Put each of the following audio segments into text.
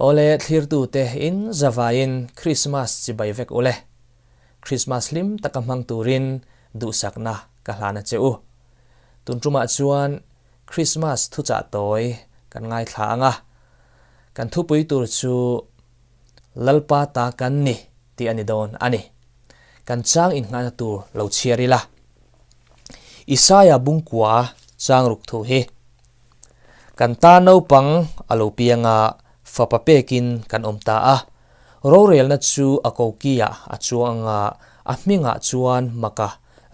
Awle thlirtute in zavaiin Krismas chibai vek ule. Krismas hlim taka hmang turin duhsakna ka hlan a che u. Tun tumah chuan Krismas thuchah tawi kan ngaithla ang a, kan thupui tur chu Lalpa ta kan ni tih a ni dawn a ni. Kan chang inngahna tur lo chhiar ila. Isaia bungkua chang ruk thu hi. Kan ta naupang a lo piang a, fapa pekin kan awm ta a. Rorelna chu a kokiah a chuang a, a hmingah chuan Maka,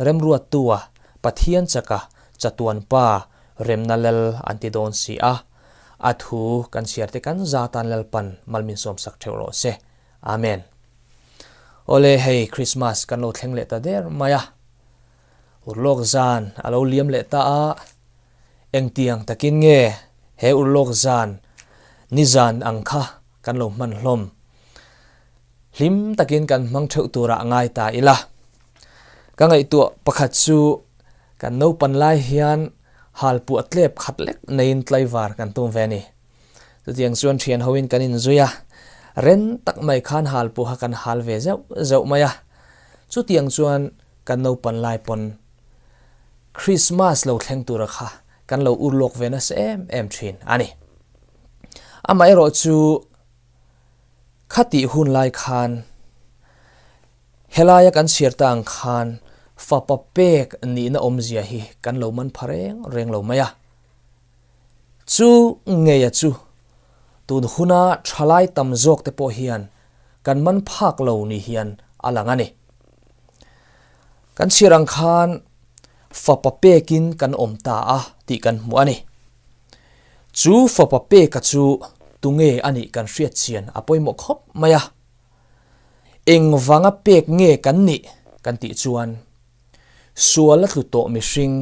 Remruattua, Pathian chaka, Chatuan Pa, Remna Lal an ti dawn si a. A thu kan chhiarte kan za tan Lalpan malmin sawmsak theuh rawh se. Amen. Awle hei Christmas kan lo thleng leh ta der mai a. Urlawk zan a lo liam leh ta a. Engtiang takin nge he urlawk zan nizan ang kha kan lo hman hlawm? Hlim takin kan hmang theuh turah ngai ta ila. Ka ngaihtuah pakhat chu kan naupan lai hian halpuah tlep khat lek neiin tlaivar kan tum ve a ni. Chutiang chuan thian hoin kan inzui a, ren tak mai khan halpuaha kan hal ve zeuh zeuh mai a. Chutiang chuan kan naupan lai pawn Krismas lo thleng tura kha kan lo ur lawk ve nasa em em thin a ni. Amaherawh chu khatih hun lai khan helaia kan chhiar ta ang khan fapa pek nihna awmzia hi kan lo man pha reng reng lo mai a. Chu ngeia chu tun huna thalai tam zawk te pawh hian kan man phak lo ni hian a lang a ni. Kan chhiar ang khan fapa pekin kan awm ta a tih kan hmu a ni. Chu fapa peka chu tunge a nih kan hriat chian a pawimawh khawp mai a. Engvanga pek nge kan nih kan tih chuan sual a tlu tawh mihring,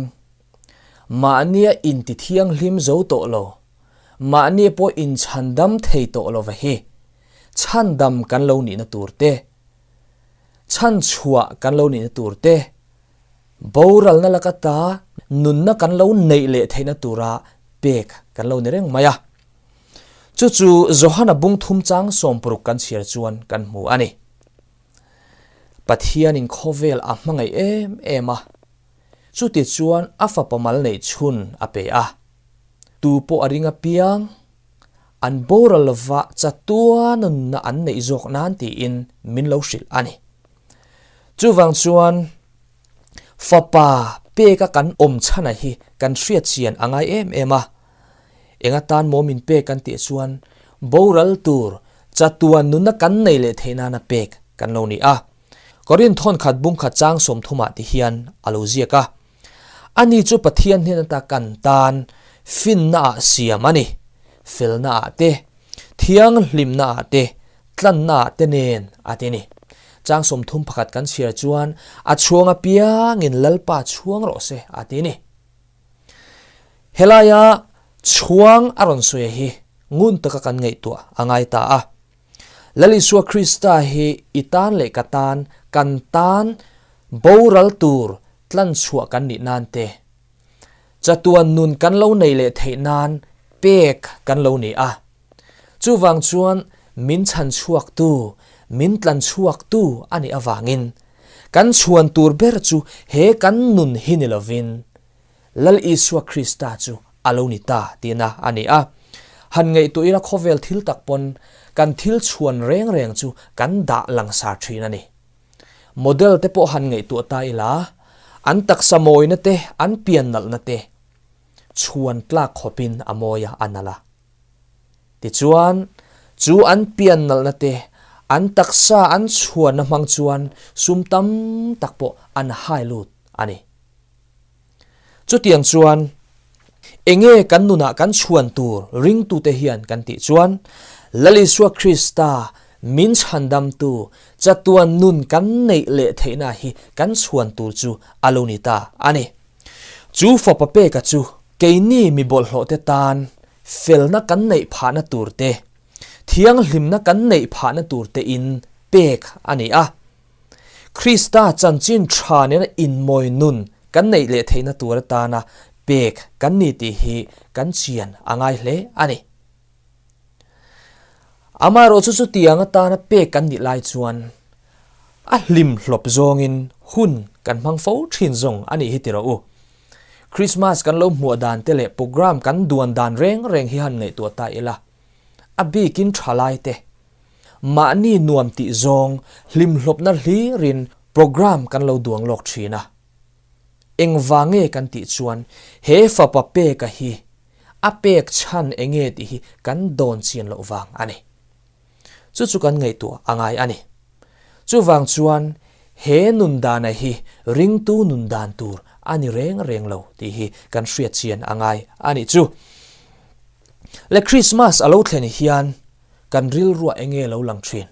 mahnia inti thianghlim zo tawh lo, mahni pawh inchhandam thei tawh lova hi chhandam kan lo nihna tur te, Chhanchhuah kan lo nihna tur te, boralna laka ta nunna kan lo neih leh theihna tura pek kan lo ni reng mai a. Chu chu Johana bung thum chang sawmparuk kan chhiar chuan kan hmu a ni. Pathianin khawvel a hmangaih em em a, chuti chuan a fapa mal neih chhun a pe a. Tu pawh a ring apiang An boral lova chatua nunna an neih zawk nan tiin min lo hrilh a ni. Chuvang chuan fapa peka kan awm chhana hi kan hriat chian a ngai em em a. Eng atan maw min pek kan tih chuan boral tur chatua nunna kan nei leh theih nana pek kan lo ni a. Korinth thawnkhat bungkhat chang sawmthumah ti hian a lo ziak a. Ani chu Pathian hnen ata kan tan finna ah siam a ni, felna ah te, thianghlimna ah te, tlanna ah te nen a ti ni. Chang 30 pakhat kan chhiar chuan a chhuang apiangin Lalpa chhuang rawh se a ti ni. Helaia chhuang a rawn sawi hi ngun taka kan ngaihtuah a ngai ta a. Lal Isua Krista hi i tan leh ka tan, kan tan boral tur tlanchhuah kan nih nan te, chatuan nun kan lo nei leh theih nan pek kan lo ni a. Chuvang chuan min chhanchhuaktu, min tlanchhuaktu a nih avangin kan chhuan tur ber chu he kan nun hi ni lovin Lal Isua Krista chu a lo ni ta tihna a ni a. Han ngaihtuah ila khawvel thil tak pawn kan thil chhuan reng reng chu kan dah langsar thin a ni. Model te pawh han ngaihtuah ta ila, an taksa mawina te, an pian nalhna te chhuan tlak khawpin a mawi a, a nalh a. Tichuan, chu an pian nalhna te, an taksa an chhuanna hmang chuan sum tam tak pawh an hai lut a ni. Chutiang chuan, enge kan nunah kan chhuan tur ringtute hian kan tih chuan, Lal Isua Krista min chhandamtu chatuan nun kan neih leh theihna hi kan chhuan tur chu a lo ni ta a ni. Chu fapa peka chu keini mi bawlhhlawhte tan felna kan neih phahna tur te, thianghlimna kan neih phahna tur tein pek a ni a. Krista chanchin tha nena inmawi nun kan neih leh theihna tur atana pek kan ni tih hi kan chian a ngai hle a ni. Amaherawhchu chutiang atana pek kan nih lai chuan a hlim hlawp zawngin hun kan hmang fo thin zawng a nih hi ti rawh u. Krismas kan lo hmuah dan te leh program kan duan dan reng reng hi han ngaihtuah ta ila, a bikin tha lai te, mahni nuam tih zawng hlim hlawpna hlirin program kan lo duang lawk thin a. Engvang nge kan tih chuan he fapa peka hi a pek chhan enge tih hi kan dawn chian loh vang a ni. Chu chu kan ngaihtuah a ngai a ni. Chuvang chuan he nun dana hi ringtu nun dan tur a ni reng reng lo tih hi kan hriat chian a ngai a nih chu. Le Krismas a lo thlen hian kan rilruah enge lo lang thin?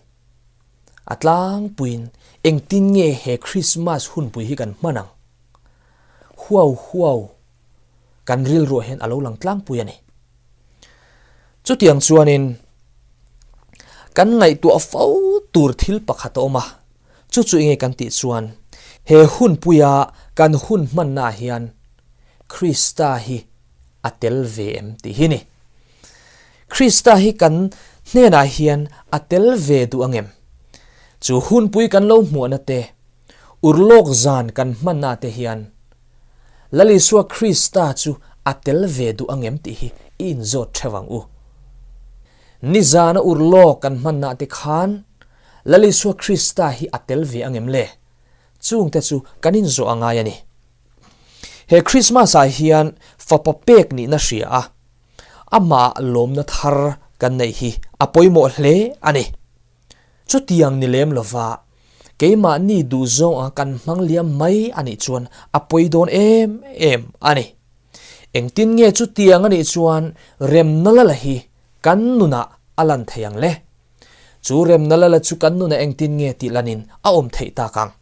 A tlangpuiin engtin nge he Krismas hunpui hi kan hman ang? Huau huau kan rilruah hian a lo lang tlangpui a ni. Chutiang chuanin kan ngaihtuah fo tur thil pakhat a awm a, chu chu enge kan tih chuan he hunpuia kan hun hmannaah hian Krista hi a tel ve em tih hi ni. Krista hi kan hnenah hian a tel ve duh angem? Chu hunpui kan lo hmuahna te, urlawk zan kan hmanna te hian Lal Isua Krista chu a tel ve duh angem tih hi i inzawt theuh ang u. Nizana urlawk kan hmanna te khan Lal Isua Krista hi a tel ve angem le? Chungte chu kan inzawh a ngai a ni. He Krismas ah hian fapa pek nihna hria a, amah lawmna thar kan neih hi a pawimawh hle a ni. Chutiang ni lem lova keimahni duhzawng anga kan hmang liam mai a nih chuan a pawi dawn em em a ni. Engtin nge chutiang a nih chuan remna lala hi kan nunah a lan thei ang le? Chu remna lala chu kan nunah engtin nge tih lanin a awm theih tak ang?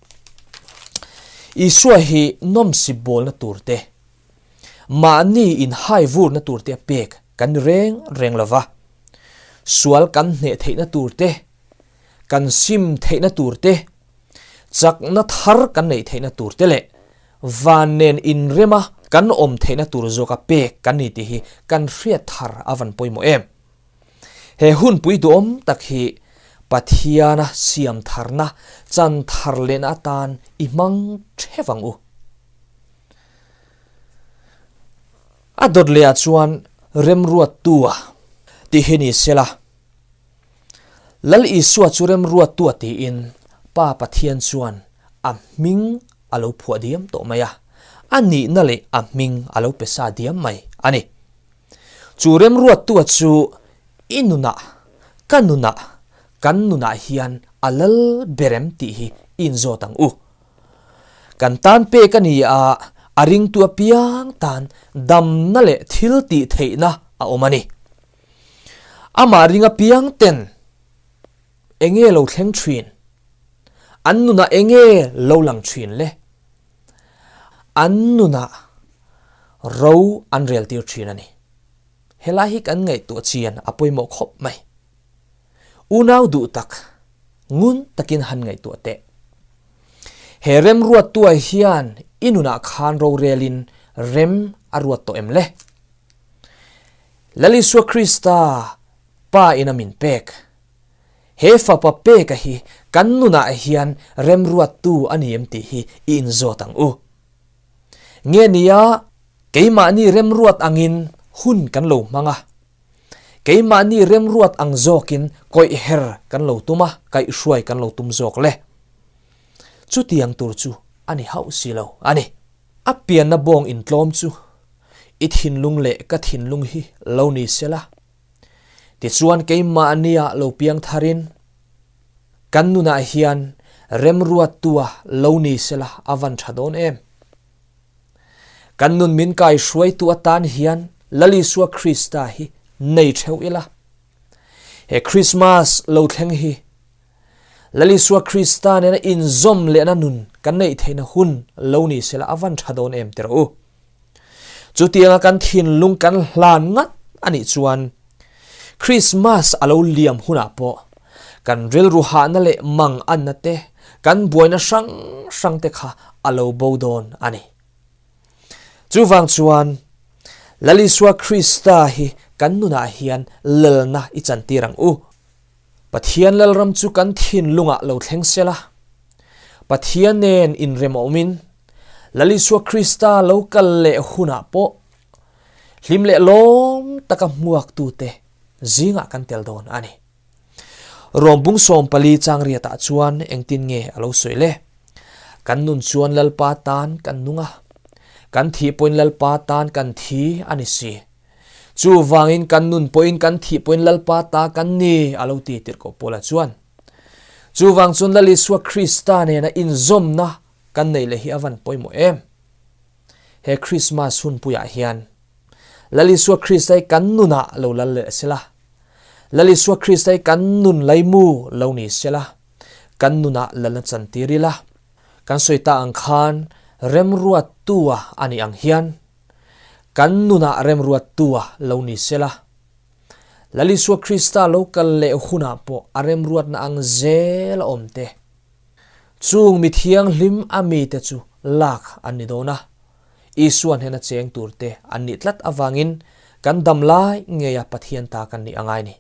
Isua hi nawmsip bawlna tur te, mahni inhai vurna tur te a pek kan ni reng reng lo va. Sual kan hneh theihna tur te, kan sim theihna tur te, chakna thar kan neih theihna tur te leh van nen inrema kan awm theihna tur zawka pek kan ni tih hi kan hriat thar a van pawimawh em. He hunpui duhawm tak hi Pathiana siam tharna chan thar lehna atan i hmang theuh ang u. A dawt lehah chuan remruattua tih hi ni sela, Lal Isua chu remruattua tiin Pa Pathian chuan a hming a lo phuah diam tawh mai a, a nihna leh a hming a lo pe sa diam mai a ni. Chu remruattua chu i nunah, ka nunah, kan nunah hian a lal ber em tih hi i inzawt ang u. Kan tan pek a ni a, a ringtu apiang tan damna leh thil tih theihna a awm a ni. Amah ring apiang ten enge lo thleng thin? An nunah enge lo lang thin le? An nunah ro an rel tir thin a ni. Helai hi kan ngaihtuah chian a pawimawh khawp mai. Unau duh tak, ngun takin han ngaihtuah teh. He remruattua hian i nunah khan rorelin rem a ruat tawh em le? Lal Isua Krista Pa in a min pek. He Fapa peka hi kan nunah hian remruattu a ni em tih hi i inzawt ang u. Nge nia keimahni remruat angin hun kan lo hmang a, Keimahni remruat ang zawkin kawih her kan lo tum a, kaihhruai kan lo tum zawk le. Chutiang tur chu a ni hauh si lo a ni. A pianna bawng intlawm chu i thinlung leh ka thinlung hi lo ni sela. Tichuan keimahnia lo piang tharin kan nunah hian remruattua lo ni sela a van tha dawn em? Kan nun min kai hruaitu atan hian Lal Isua Krista hi nei theuh ila. He Krismas lo thleng hi Lal Isua Krista nena inzawm lehna nun kan neih theihna hun lo ni sela a van tha dawn em tirh u. Chutianga kan thinlung kan hlan ngat a nih chuan Krismas a lo liam hunah pawh kan rilru hahna leh mang anna te, kan buaina hrang hrang te kha a lo bo dawn a ni. Chuvang chuan Lal Isua Krista hi kan nunah hian lalna i chantir ang u. Pathian Lalram chu kan thinlungah lo thleng sela, Pathian nen inrem awmin Lal Isua Krista lo kal leh hunah pawh hlim leh lawm taka hmuaktute zingah kan tel dawn a ni. Rawmbung 14 chang riatah chuan engtin nge a lo sawi le? Kan nun chuan Lalpa tan kan nung a, kan thih pawhin Lalpa tan kan thi a ni si. Chuvangin kan nun pawhin kan thih pawhin Lalpa ta kan ni a lo ti tirhkoh Paula chuan. Chuvang chuan Lal Isua Krista nena inzawmna kan neih leh hi a van pawimawh em? He Krismas hunpuiah hian Lal Isua Krista hi kan nunah lo lal leh sela, Lal Isua Krista hi kan nun laimu lo ni sela, kan nunah lalna chantir ila, kan sawi ta ang khan remruattua a nih ang hian kan nunah remruattua lo ni sela, Lal Isua Krista lo kal leh hunah pawh a remruatna ang zel a awm te. Chung mi thianghlim a mite chu lak an ni dawn a, Isua hnena cheng turte an nih tlat avangin kan dam lai ngeia Pathian ta kan nih a ngai ni.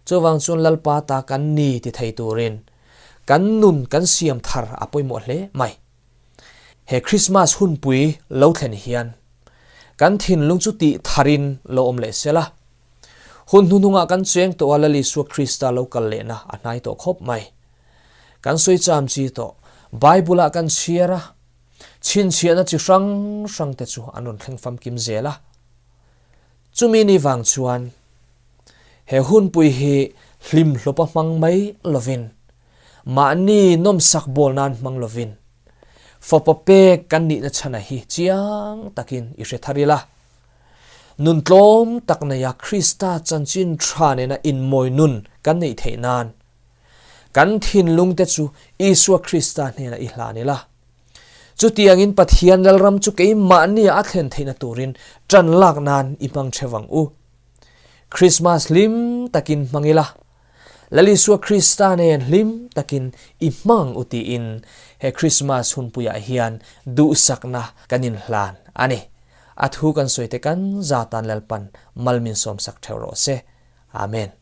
Chuvang chuan Lalpa ta kan ni ti thei turin kan nun kan siam thar a pawimawh hle mai. He Krismas hunpui lo thlen hian kan thinlung chu tih tharin lo awm leh sela. Hun hnuhnungah kan cheng tawh a Lal Isua Krista lo kal lehna a hnai tawh khawp mai. Kan sawi cham chi tawh Bible-ah kan chhiar a, chhinchhiahna chi hrang hrang te chu an rawn thleng famkim zel a. Chumi ni vang chuan he hunpui hi hlimhlawpa hmang mai lovin Mahni nawmsak bawl nan hmang lovin fapa pek kan nihna chhana hi chiang takin i hre thar ila. Nun tlawm tak neia Krista chanchin tha nena inmawi nun kan neih theih nan kan thinlungte chu Isua Krista hnenah i hlan ila. Chutiangin Pathian Lalram chu keimahnia a thlen theihna turin tan lak nan i hmang theuh ang u. Krismas hlim takin hmang ila. Lal Isua Krista nen hlim takin i hmang u tiin he Krismas hunpuiah hian duhsakna kan inhlan a ni. A thu kan sawi te kan za tan Lalpan mal min sawmsak theuh rawh se. Amen.